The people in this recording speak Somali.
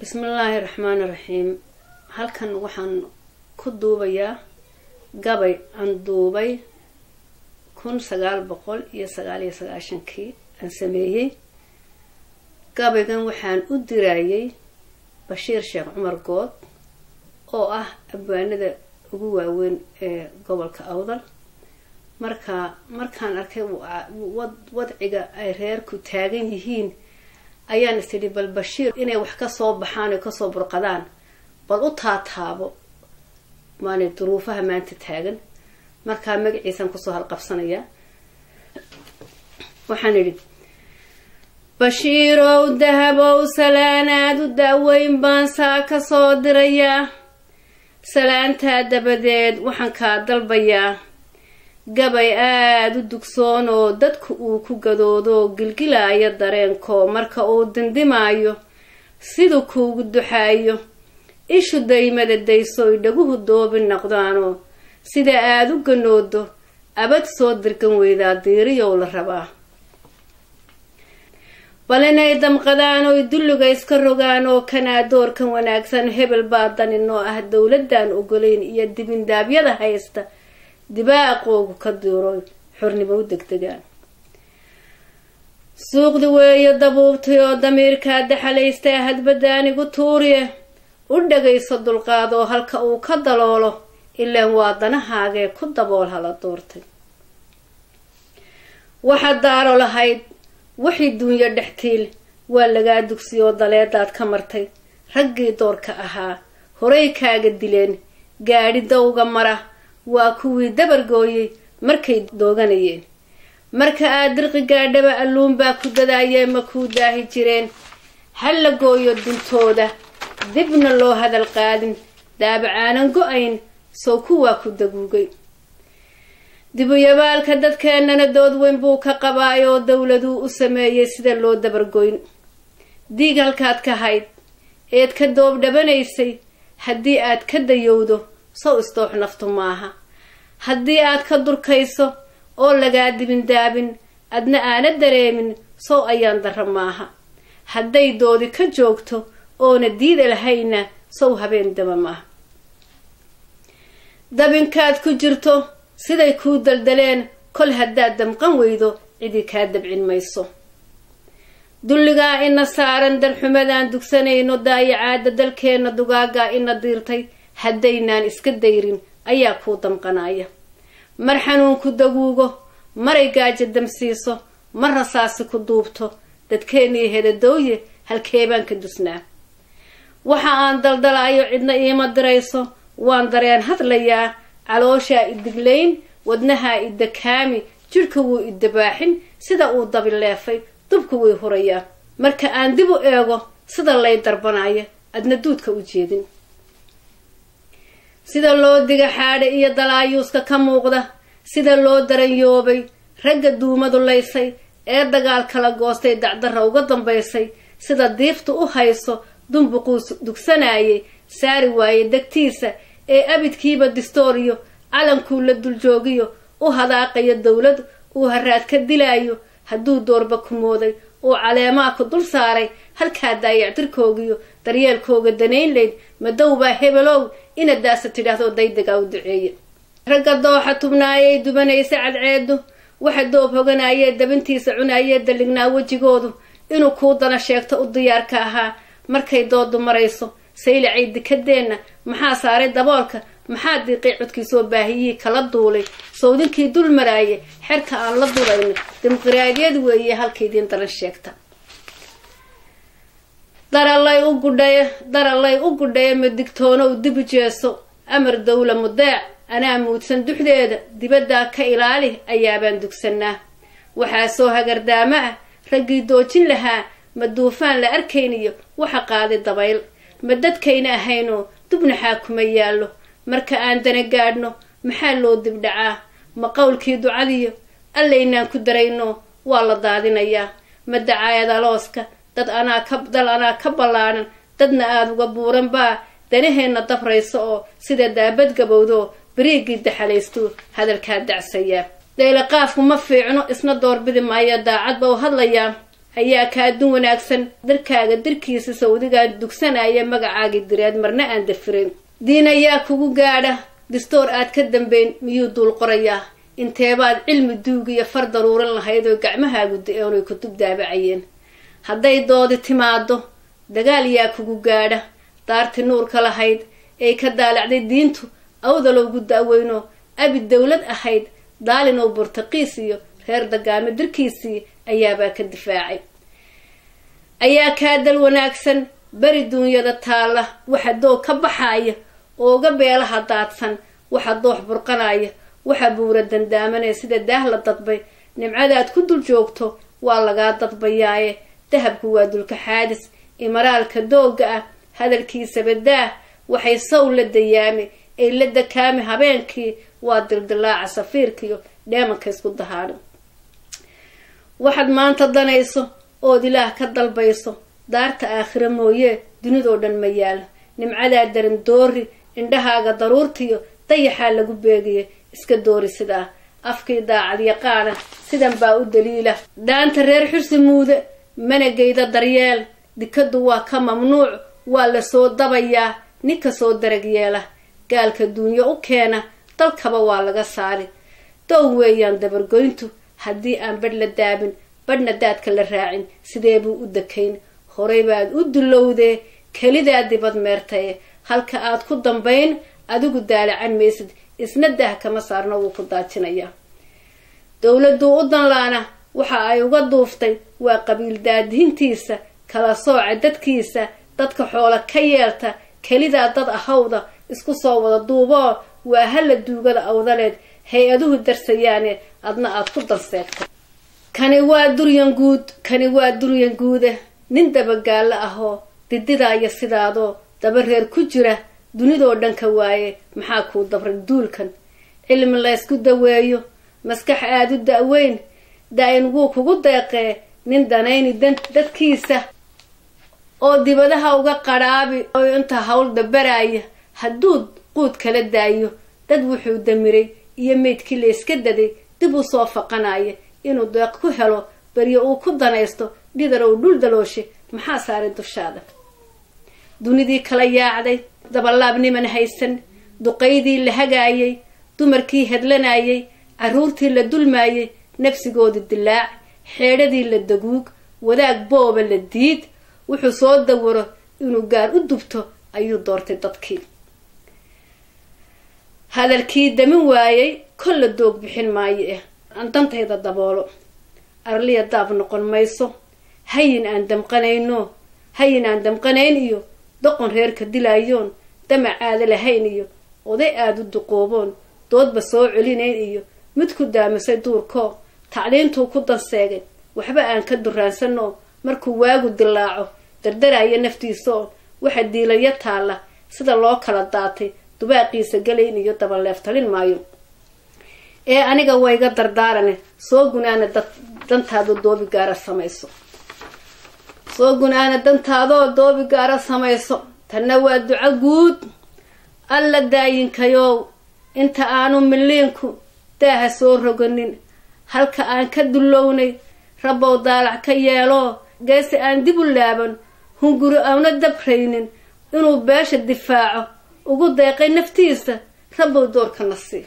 Bismillaahi raxmaani raxiim. Halkan waxaan ku duubayaa gabay aan duubay 1999-kii aan sameeyey. Gabaygan waxaan u dirayay Bashiir Sheekh Cumar Good oo ah abwaanada ugu waaweyn ee gobolka Awdal. Marka markaan arkay wadciga ay reerku taagan yihiin ayaan is idhi, bal Bashiir inay wax kasoo baxaan oy kasoo burqadaan, bal u taataabo maanay duruufaha maanta taagan. Markaa magaciisaan kusoo halqabsanayaa. Waxaan idhi: Bashiirow dahabow, salaanaad u daaweyn baan saa ka soo dirayaa. Salaantaa dabadeed waxaan kaa dalbayaa gabay aada u dugsoonoo dadku uu ku gadoodo, gilgilaayo dareenko marka uu dindimaayo, siduu kuugu duxaayo, ishu daymada dayso oy dhaguhu doobi noqdaanoo sida aada u ganoodo abad soo dirgan weydaa diiriyow la rabaa. Bal inay damqadaan oy dulliga iska rogaan oo kanaa doorkan wanaagsan, hebel baa daninoo ah, dowladdan ogolayn iyo dibindaabyada haysta dibaaqoogu ka diiro, xornimo u degdegaan. Suuqdi weeyo dabuubtay oo damiirkaa daxalaystay hadbadaanigu tuuriye, u dhagayso, dulqaadoo halka uu ka daloolo, ilaan waa danahaagee ku dabool hala doortay. Waxaad daaro lahayd wixii duunyo dhextiil waa lagaa dugsiyoo daleedaad ka martay. Raggii doorka ahaa horay kaaga dileen, gaadhi dawga mara waa kuwii dabargooyey markay dooganayeen. Marka aad dirqi gaadhaba alluunbaa ku dadaayee, ma kuu daahi jireen? Ha la gooyo duntooda, dibna loo hadal qaadin, daabacaanan go-ayn sow kuwaa ku daguugay. Dibuyabaalka dadkeennana dood weyn buu ka qabaayoo dowladuu u sameeyey sida loo dabargoyn. Diig halkaad ka hayd eed ka doob dhabanaysay haddii aad ka dayowdo, sow isdoox naftu maaha. Haddii aad ka durkayso oo lagaa dibindaabin, adna aana dareemin, sow ayaan darro maaha. Hadday doodi ka joogto oona diida lahayna, sow habeen daba maaha. Dabinkaad ku jirto siday kuu daldaleen, kol haddaad damqan weydo cidii kaa dabcin mayso. Dulligaa ina saaran, darxumadaan dugsanayno, daayacaada dalkeenna, dugaagaa ina diirtay haddaynaan iska dayrin ayaa kuu damqanaya. Mar xanuunku daguugo, maray gaajo damsiiso, mar rasaasi ku duubto, dadkeennii hedadooye halkeebaan ka dusnaa? Waxa aan daldalaayo cidna iima dirayso, waan dareen hadlayaa. Calooshaa idiglayn, wadnahaa idakaami, jidhka wuu idabaaxin, sida uu dabileefay dubka way hurayaa. Marka aan dib u eego sida lay darbanaya, adna duudka u jeedin, sida loo diga xaadha iyo dalaayuuska ka muuqda, sida loo daranyoobay ragga duumadu laysay ee dagaal kala goostay, dacdarra uga dambaysay, sida diiftu u hayso dumbuquu dugsanayay saari waayey degtiisa ee abidkiiba distooriyo calankuu la duljoogiyo u hadaaqayo dowlad uu haraad ka dilaayo, hadduu doorba kumooday uu caleemaha ku dul saaray, halkaa daayactirkoogiyo daryeelkooga danayn layd, madowbaa hebelow ina daasa tidhaahdo daydagaa u duceeye. Ragga dooxa tubnaayay dubanaysa cadceedu, waxa doob hoganayee dabintiisa cunayee dallignaa wejigoodu inuu kuu dana sheegto u diyaarka ahaa, markay doodu marayso saylacay dikadeenna maxaa saaray daboolka? Maxaa diiqay codkiisoo baahiyihii kala duulay sawdinkii dul maraaye xerka aan la durayno? Dimuqraadiyad weeye halkaidiin daran sheegta. Daralay u gudhaye, daralay u gudhaye, ma digtoonow, dibu jeeso, amar dawla mudeec, anaa muudsan duxdeeda dibaddaa ka ilaali ayaabaan dugsanaa. Waxaa soo hagardaama ah raggii doojin lahaa, ma duufaan la arkayniyo waxa qaaday dabayl, ma dadkayna ahaynoo dubnaxaa kuma yaallo. Marka aan dana gaadhno maxaa loo dibdhacaa? Ma qowlkii ducadiyo allaynaan ku darayno waa la daadinayaa? Ma dacaayad alooska dad anaa ka dal anaa ka ballaanan, dadna aada uga buuran baa danaheenna dabraysa oo sida daabad gabowdoo beriigii daxalaystu hadalkaa dacsayaa. Daylaqaafku ma fiicno, isna doorbidi maayo, daacad ba u hadlayaa. Ayaa kaa dun wanaagsan darkaaga dirkiisa sawdigaan dugsanaya magacaagii direed marna aan dafirin. Diin ayaa kugu gaadha distoor aad ka dambeyn miyuu duul qorayaa? Inteebaad cilmi duug iyo far daruuran lahayd oo gacmahaagu da-een oy kutub daabacayeen. Hadday doodi timaado dagaal yaa kugu gaadha daarti nuurka lahayd ay ka daalacday diintu awdalowgu da-weyno abi dowlad ahayd daalinow burtaqiis iyo reer dagaamo dirkiisii ayaabaa ka difaacay. Ayaa kaa dal wanaagsan beri duunyada taalla waxa doog ka baxaaya ooga beelaha daadsan waxa doox burqanaya waxa buura dandaamanaya sida daah la dadbay nimcadaad ku dul joogto waa lagaa dadbayaaye. Dahabku waa dulka xaadis imaraalka doogga ah hadalkiisaba daah waxay saw la dayaami ay la dakaami habeenkii waa dildilaaca safiirkiyo dheemanka isku dahaadhan. Waxaad maanta danayso ood ilaah ka dalbayso daarta aakhira mooyee dunidoo dhan ma yaalo. Nimcadaa daran doori indhahaaga daruurtiyo dayaxaa lagu beegiya iska doori sidaa afkii daacad yaqaana sidan baa u daliila. Daanta reer xursi muude mana geyda daryeel dikadu waa ka mamnuuc waa la soo dabayaa ninka soo darag yeela gaalka duunyo u keena dalkaba waa laga saari. Dow weeyaan dabargoyntu haddii aan badh la daabin badhna daadka la raacin sidee buu u dakayn? Horay baad u dulowdee kelidaa dibad meertaye halka aad ku dambayn adigu daalacan maysid isna daah kama saarno wuu ku daajinayaa. Dowladuu u danlaana waxa ay uga duuftay waa qabiil daadihintiisa kala sooca dadkiisa dadka xoola ka yeelta kelidaa dad ahawda isku soo wada duuboo waa hala duugada awdaleed hay-aduhu darsayaane adna aad ku danseegtay. Kani waa duryan guud kani waa duryan guude nin dabagaallo ahoo dididaaya sidaadoo daba reer ku jira dunidoo dhan ka waaye maxaa kuu dabray duulkan? Cilmi laysku daweeyo maskax aada u da-weyn daa-in wuu kugu deeqee nin danayni dadkiisa oo dibadaha uga qadhaabi oo inta hawl dabaraaya hadduu quud kala daayo dad wuxuu damiray iyo meydkii la iska daday dib u soo faqanaya inuu deeq ku helo baryo uu ku danaysto dhidar ou dhul dalooshay maxaa saaray dushaada? Dunidii kala yaacday dabalaab niman haysan duqaydii la hagaayay dumarkii hedlanayay carruurtii la dulmaayay nafsigoodii dilaac xeedhadii la daguug wadaag booba la diid wuxuu soo dawaro inuu gaar u dubto ayuu doortay dadkii. Hadalkii damin waayay kolla doog bixin maayo aan dantayda daboolo arliya daab noqon mayso hayin aan damqanayno hayin aan damqanayn iyo doqon reerka dilaayoon damac aada lahayn iyo oday aada u duqooboon doodba soo celinayn iyo mid ku daamisay duurkoo tacliintuu ku danseegay waxba aan ka duraansanoo markuu waagu dilaaco dardaraya naftiisaoo waxa diilaya taalla sida loo kala daatay dubaaqiisa galayn iyo dabaleeftalin maayo ee aniga wayga dardaarane soo gunaana dantaadoo doobi gaara samayso soo gunaana dantaadoo doobi gaara samayso. Tanna waa duco guud alla daayinkayow inta aanu miliinku daaha soo roganin halka aan ka dullownay rabbow daalac ka yeeloo geesi aan dib u laaban hunguri auna dabraynin inuu beesha difaaco ugu deeqay naftiisa rabbow doorka na sii.